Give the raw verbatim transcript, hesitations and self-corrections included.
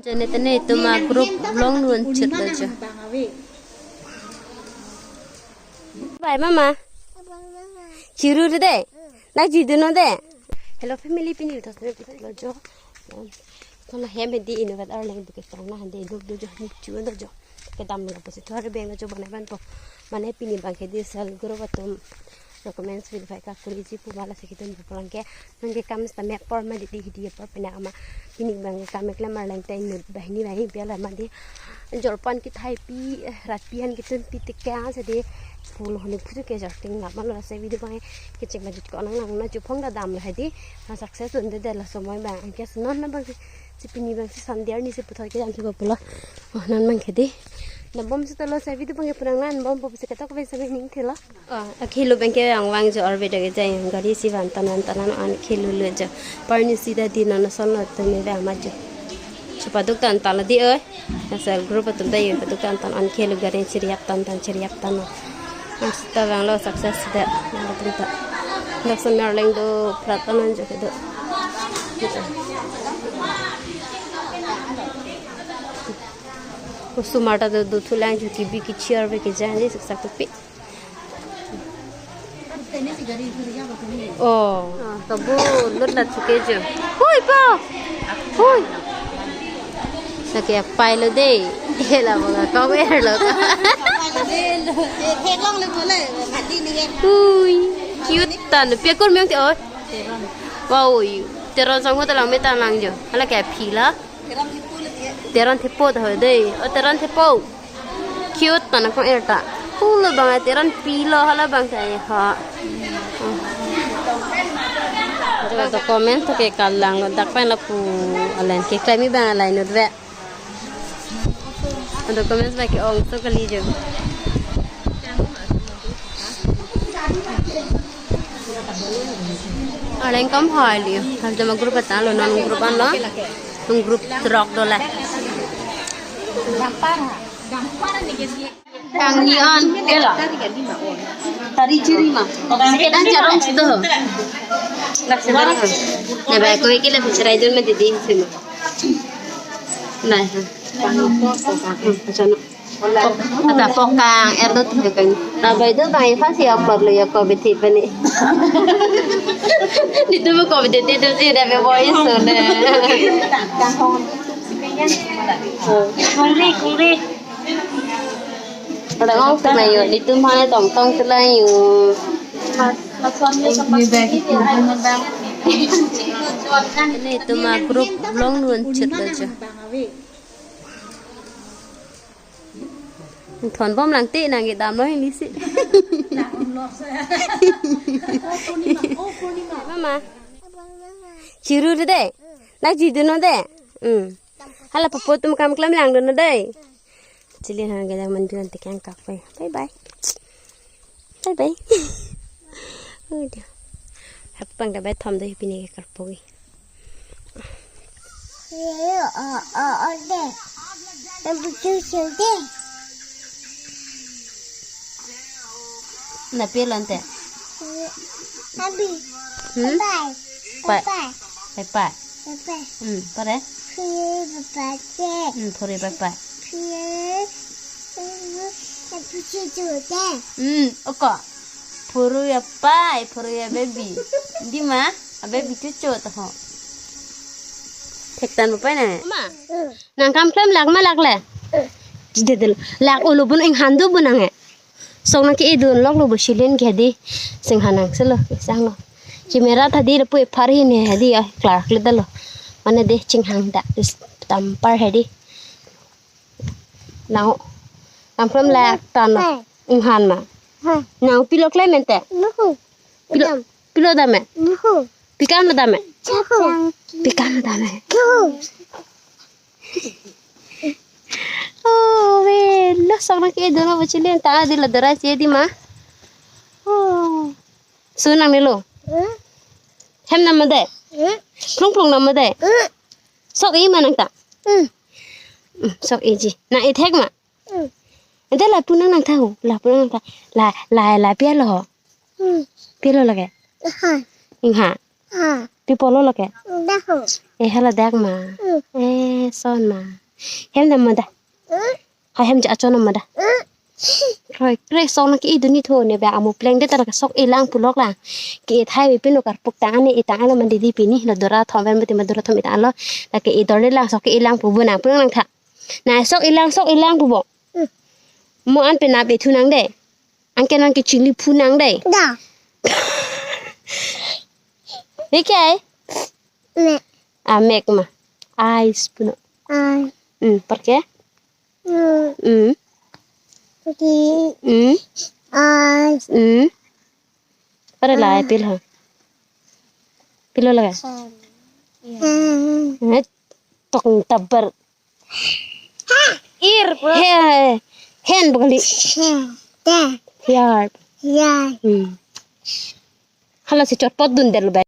Jane tene itum a group long nun chut lo jo. Bye mama. Chiru de. Nak jidu no de. Hello family, pini utas ne put lo jo. Kono hem hedi inu kat arleng du ke tong na hedi du du jo ni chu do jo. Kedam lo pusi thor beng jo bana ban po. Mane pini bang ke di sel guru batum documents verify ka kuri ji pu mala sekitum pulang ke. Nang ke kam sta me apor ma di di hidi apor pina ama. Pini bang ke kam ek lamar leng ta inut bahini bahini piala ma di. Jorpan kithai pi, eh, rat pian kitun pi tik ke ang sede. Pulo ni phutu ke jor ting lap malo se video bang ke chek ma jut ko nang nang na chupong da dam lo hedi. Na success un de de la somoy bang ke non na bang si pini bang si Sunday arni si puthot ke jam si pulo. Oh, non bang ke di. Na bom si talo se video bang ke punang nan bom bom si ketok bang se ning thilo. Oh, akhelu bang ke ang vang jo arve dage jai gari si van tan van tan an khelu lo jo. Parni si da di non son lo tumi bang ma jo. Chupa duk tan tan lo di oi. Asal group atum ta ye paduk tan tan an khelu gari chiriap tan tan chiriap tan. An sita bang lo success da. Nang tum ta. Dak semer leng do prat tan an jo ke do. Kusumar ta do do thulang jo kibi kichir be ke jan di suksak tupi. Oh. Ah, kabu lut lat suke jo. Hui po. Hui. Lake apai lo de. Hela mo ka kau er lo. Hui. Cute tan. Pia kur meng ti oi. Wow. Teron sang ho talang me talang jo. Hala ke phi la. Teron thepo ta ho de. Oh, teron thepo. Cute ta na kong er ta. Pulo bang ati ran pilo hala bang sa ha. Jaba to comment to ke kalang lo dak pen lapu alen ke klemi bang alai nut ve. Ado comment ba ke ong so kali jo. Aleng kam hai li. Hal jama group atan lo non group an lo. Nung group trok do la. Kangni on. Tari chiri ma. Sekedan charong sudo. Lak sedan. Ne bai koi ke le bichrai dun ma didi sima. Nai. Hmm, achano. Ata pokang, er do tu kan. Na bai do bai fa si upload lo ya ko beti pani. Di tu ko beti tu si da be voice so ne. Kuri, kuri. Pada ngong tu na yo, di tu mana tong tong tu la yo. Ini tu ma group long nun chut lo jo. Thon bom lang te nang ke dam lo ini si. Mama. Chiru de de. Nak jidu no de. Hmm. Hala papo tum kam klam lang do no de. Chili ha gadang manduan te kang kak pai. Bye bye. Bye bye. Udah. Hak pang da bai thom do pini ke karpo. Na pe lante. Abi. Hmm? Bye. Bye. Bye. Bye bye. Bye bye. Hmm, pare? Bye bye. Hmm, pare bye bye. Bye. Bye. Hmm, oko. Phurui apai, phurui ababy. Di ma, ababy chucho to ho. Thektan mo pai na. Ma. Nang kam klem lak ma lak le. Jide del. Lak ulo bun ing handu bun nang e. Song nang ke idun lok lo bo silin ke di. Sing hanang selo, sang lo. Camera tha di le pui phar hin he di ya, klar kle dalo. Mane de ching hang da. Tampar he di. Nang, nang pram la tan lo. Ing han ma. Nang pilo klem ente. Pilo, pilo dam e. Pikam lo dam e. Pikam lo dam e. Oh, ve, lo sok nang ke dono bachilin ta di la dara che di ma. Oh. Su nang ni lo. Hem nam ma de. Plung plung nam ma de. Sok i ma nang ta. Mm, sok i ji. Nang i thek ma. Ente lapu nang nang tha ho, lapu nang nang tha. La, la, la pia lo ho. Pia lo lake. Ing ha. Pi pulo lake? Dak ho. Eh, hala dak ma. Hmm. Eh, son ma. Hem nam ma da. Hmm. Ha hem ja achon nam ma da. Hmm. Kroi, kroi, sok nang ke-e dunji tho ne ba amu pleng det ta lake sok-e lang pulok lang. Ke-e thai ave pinu karpuk tang ani, e tang alo mandi di pini lo dora thom ven bati ma dora thom e tang alo. Lake e dorle lang sok ke-e lang pu bu nang pu nang tha. Na sok-e lang, sok-e lang pu bo. Hmm. Mo an pen nap-e thu nang de. Anke nang ke chingli phu nang de. Da. Ike. Mek. Ah, mek ma. Ice puno. Ice. Hmm, por qué? Hmm. Hmm. Porque Hmm. Ice. Hmm. Para la Ah. Pilo. Pilo lake? Hmm. Eh, tong tabar. Ir, bro. He, hen bokali. He, da. Yar. Yar. Hmm. Hala si chotpot dun del ba.